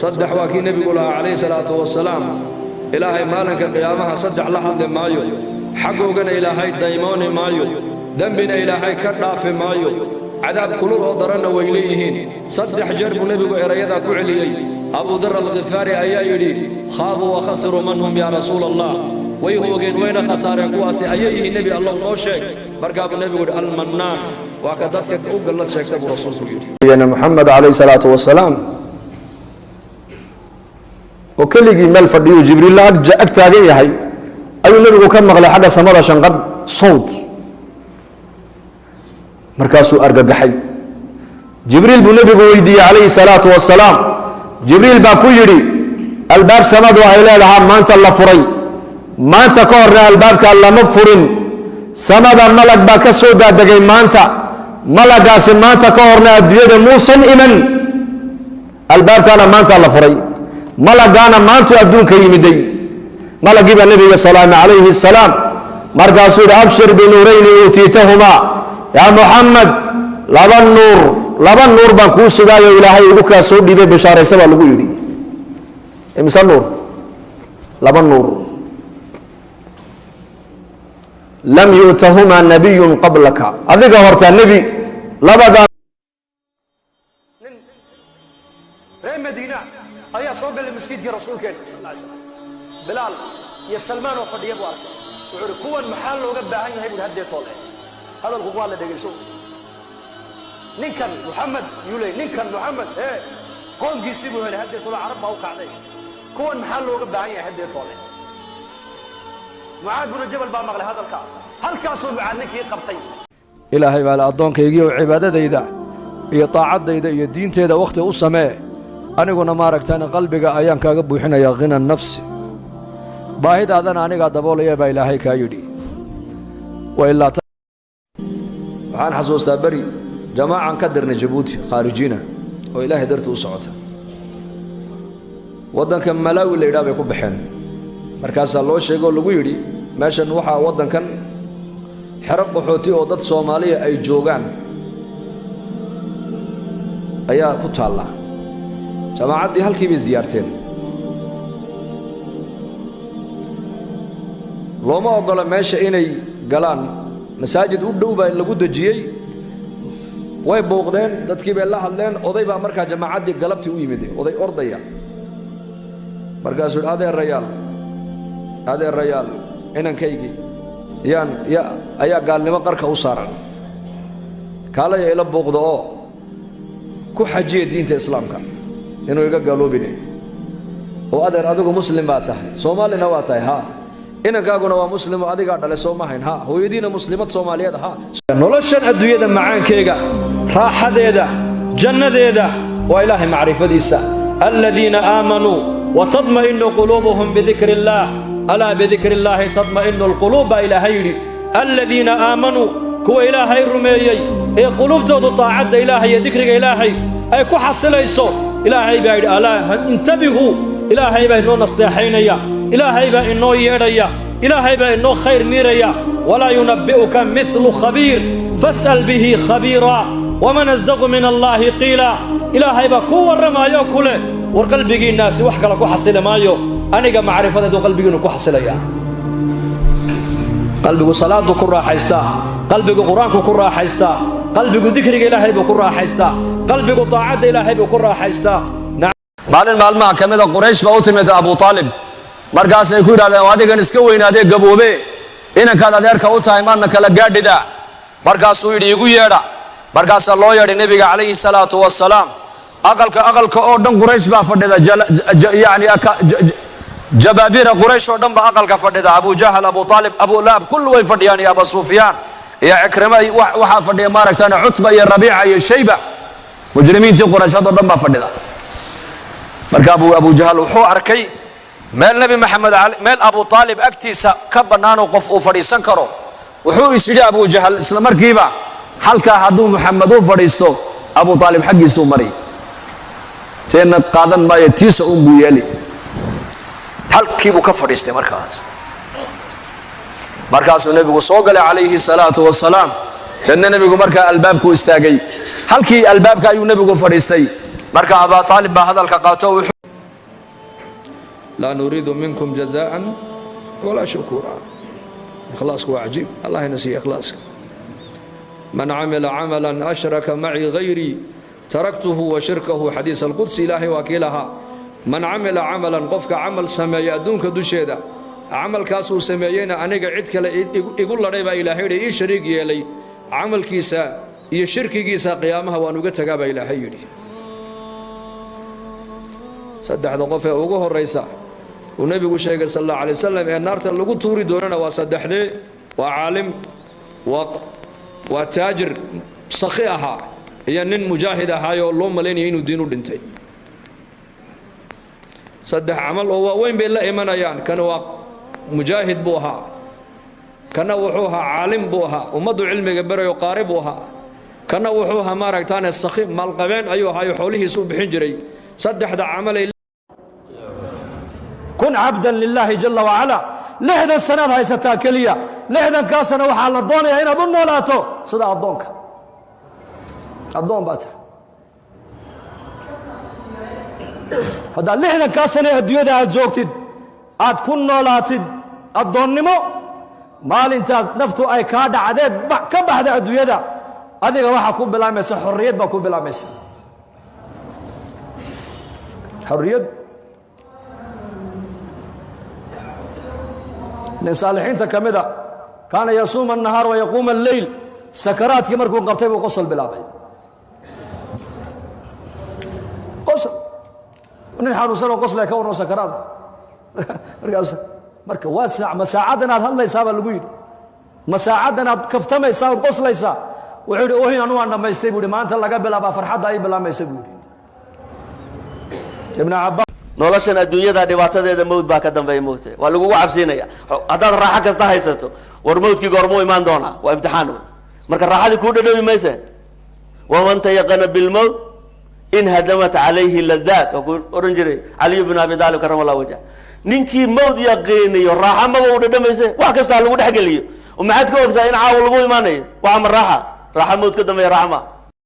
Saddex waa kii Nebigu lahaa calayhi salaatu wasalaam: Ilaahay maalinka qiyaamaha saddex la hadli maayo, xaggoogana Ilaahay daymooni maayo, dembina Ilaahay ka dhaafi maayo, cadaab kulul oo daranna way leeyihiin. Saddex jeer buu Nebigu erayadaa ku celiyey. Abudar Alkhifaari ayaa yidhi: "Khaabuu wa khasiruu, man hum yaa Rasuula Allah?" Way hoogeen wayna khasaareen, kuwaasi ayay yihiin, Nebi Allow, noo sheeg. Markaa buu Nebigu yidhi: "Almannaan, waa ka dadka u gallad sheegta," buu Rasuulku yidhi. Nabiyana Moxamed calayh salaatu wasalaam oo keligii meel fadhiyu, Jibriilla ag taagan yahay, ayuu Nebigu ka maqlay xagga samada shanqadh, sawd. Markaasuu argagaxay. Jibriil buu Nebigu weydiiyey calayhi salaatu wasalaam. Jibriil baa ku yidhi: "Albaab samadu ay leedahaa maanta la furay, maanta ka horna albaabkaa lama furin. Samada malag baa ka soo daadegay maanta, malagaasi maanta ka horna adduunyada muusan iman. Albaabkaana maanta la furay, malagaana maantuu adduunka yimiday." Malagii baa Nebiga salaamay calayhi salaam. Markaasuu yidhi: "Abshir binuurayni uutiitahumaa yaa Muxamed, laba nuur, laba nuur baan kuu sugaayo Ilaahay igu kaa soo dhiibay, bishaaraysa," baa lagu yidhi. Imise nuur? Laba nuur. Lam yu'tahumaa nabiyun qablaka, adiga hortaa nebi labadaa. Nin reer Madiina ayaa soo galay masjidkii Rasuulkeena sal ly slam. Bilaal iyo Salmaan oo fadhiya buu arkay. Wuxuu uhi: "Kuwan maxaa looga baahan yahay?" Buhi. "Haddee toole hadalku waa la dhegayso. Ninkan Muxamed yuu leey, ninkan Muxamed ee qoomkiisii buu helay, haddee toole Carab baa u kacday. Kuwan maxaa looga baahan yahay haddee toole?" Mucaad binu Jabal baa maqlay hadalka. Halkaasuu Mucaad ninkii qabtay. Ilaahay baa le: "Addoonkaygiioo cibaadadayda iyo taacadayda iyo diinteeda wakhti u samee, aniguna maaragtaan qalbiga ayaan kaaga buuxinayaa khina nafsi, baahidaadana anigaa daboolaya," baa Ilaahay kaa yidhi. Ilaa waxaan xasuustaa beri jamaacan ka dirnay Jabuuti, khaarijiina oo Ilaahay darti u socota. Waddanka Malaawi la yidhaha bay ku baxeen. Markaasaa loo sheegay oo lagu yidhi: "Meeshan waxaa waddankan xero qaxooti oo dad Soomaaliya ay joogaan ayaa ku taalla." Jamaacaddii halkii bay siyaarteen. Looma oggola meesha inay galaan. Masaajid u dhow baa lagu dejiyey. Way buuqdeen, dadkii bay la hadleen. Oday baa markaa jamaacaddii galabtii u yimid, oday ordaya. Markaasuu yidhi: "Adeerayaal, adeerayaal, inankaygii yaan ya ayaa gaalnimo qarka u saaran. Kaalaya ila buuqda oo ku xajiya diinta Islaamka inuu iga gaaloobine. Oo adeer, adigu Muslim baa tahay, Soomaalina waa tahay, haa. Inankaaguna waa Muslim oo adigaa dhalay, soo ma hayn? Haa. Hooyadiina muslimad Soomaaliyeed, haa." Noloshan adduunyada macaankeyga, raaxadeeda, jannadeeda waa Ilaahay macrifadiisa. Aladiina aamanuu watadma'inu quluubuhum bidikri illaah, alaa bidikri illaahi tadma'inu alquluub, baa Ilaahay yidhi. Aladiina aamanuu, kuwa Ilaahay rumeeyey ee quluubtoodu taacadda Ilaahay iyo dikriga Ilaahay ay ku xasilayso. Ilaahay baa yidhi: "Alaa intabihuu." Ilaahay baa inoo nasteexaynaya, Ilaahay baa inoo yeedhaya, Ilaahay baa inoo khayr miiraya. Walaa yunabbi'uka midlu khabiir, fas'al bihi khabiira, waman asdaqu min Allaahi qiila. Ilaahay baa kuu warramaayo ku leh: "War qalbigiinnaasi wax kale ku xasili maayo, aniga macrifadeedu qalbigiinnu ku xasilaya." Qalbigu salaadu ku raaxaystaa, qalbigu Qur-aanku ku raaxaystaa, qalbigu dikriga Ilaahay buu ku raaxaystaa, qalbigu taacadda Ilaahay buu ku raaxaystaa. Maalin maalmaha ka mida Quraysh baa u timid Abu Aalib. Markaasay ku yidhahdeen: "Adigan iska weynaadee gaboobe, inankaad adeerka u tahay maadna kala gaadhida?" Markaasuu yidhi: "Igu yeedha." Markaasaa loo yeedhay Nebiga calayhi salaatu wasalaam. Aqalka oo dhan Quraysh baa fadhida, yani jabaabira Quraysh oo dhan baa aqalka fadhida. Abu Jahal, Abu Aalib, Abu Lahab, kullu way fadhiyaan, iyo Abu Sufyaan iyo Cikrima. Waxaa fadhiya maaragtaan Cutba iyo Rabiica iyo Shayba. Mujrimiintii Qurayshood oo dhan baa fadhida. Marka Abu Jahal wuxuu arkay meel Nebi Maxamed, meel Abu Aalib agtiisa ka bannaanoo qof uu fadhiisan karo. Wuxuu is yidhi Abu Jahal isla markiiba: "Halkaa hadduu Muxamed u fadhiisto, Abu Aalib xaggiisuu mari, teena qaadan maayo, tiisa uun buu yeeli." Halkii buu ka fadhiistay markaas. Markaasuu Nebigu soo galay calayhi salaatu wasalaam. Deedna Nebigu markaa albaabkuu istaagay. Halkii albaabka ayuu Nebigu fadhiistay. Marka Abaa Aalib baa hadalka qaato. Wuxuu Laa nuriidu minkum jazaa'an walaa shukuura. Ikhlaasku waa cajiib. Allah ina siiya ikhlaaska. Man camila camalan ashraka macii hayrii taraktuhu wa shirkahu, xadiis alqudsi. Ilaahay waa kii lahaa: man camila camalan, qofka camal sameeya adduunka dusheeda, camalkaasuu sameeyeyna aniga cid kale igu ladhay baa Ilaahay yidhi, ii shariig yeelay, camalkiisa iyo shirkigiisa qiyaamaha waan uga tagaa baa Ilaahay yidhi. Saddexda qof ee ugu horraysa uu nebigu sheegay sal allahu alay wasalam ee naarta lagu tuuri doonana waa saddexdee: waa caalim, waa taajir sakhi ahaa, iyo nin mujaahid ahaayoo loo malaynaya inuu diin u dhintay. Saddex camal oo waaweyn bay la imanayaan. Kan waa mujaahid buu ahaa, kana wuxuu ahaa caalim buu ahaa, ummaddu cilmiga berayo, qaari buu ahaa, kana wuxuu ahaa, maaragtaane, sakhi maalqabeen ayuu ahaayo, xoolihiisa u bixin jiray. Saddexda camalay Kun cabdan lilaahi jala wacala. 60 sanaad haysataa keliya. 60-kaa sano waxaa la doonayaa inaad u noolaato sida addoonka. Addoon baa tahay. Haddaad 60-kaa sane adduunyada aad joogtid aad ku noolaatid addoonnimo, maalintaad naftu ay kaa dhacdeed ka baxda adduunyada, adiga waxaa ku bilaamaysa xorriyad baa ku bilaamaysa, xorriyad. Nin saalixiinta ka mida kaana yasuuma الnahaar wa yaquuma اleyl. Sakaraadkii markuu qabtay buu qosol bilaabay. Qosol, nin xanuunsanoo qoslaya ka warran sakaraada. Markaas marka waa ma saacaddan aad hadlaysaa baa lagu yidhi, ma saacaddan aad kaftamaysaa ood qoslaysaa? Wuxuu yidhi: ohin anu waan dhammaystay buu yidhi, maanta laga bilaabaa farxadda ay bilaamaysa buu yidhi. Ibn Cabbaas. Noloshan adduunyada dhibaatadeeda mawd baa ka dambeeya. Mowta waa lagugu cabsiinaya. Haddaad raaxo kasta haysato, war mawdkii goormuu imaan doonaa? Waa imtixaan wey. Marka raaxadii kuu dhadhami mayse. Waman tayaqana bilmowt in hadamat calayhi ladaat, waa kuu odhan jiray Caliy bn Abi Aalib karama allah wajh. Ninkii mawd yaqiiniyo, raaxa maba u dhadhamayse. Wax kasta ha lagu dhexgeliyo, maxaad ka ogtaa in caawa lagu imaanayo? Waxa ma raaxa? Raaxa mawd ka dambeeya raaxa ma.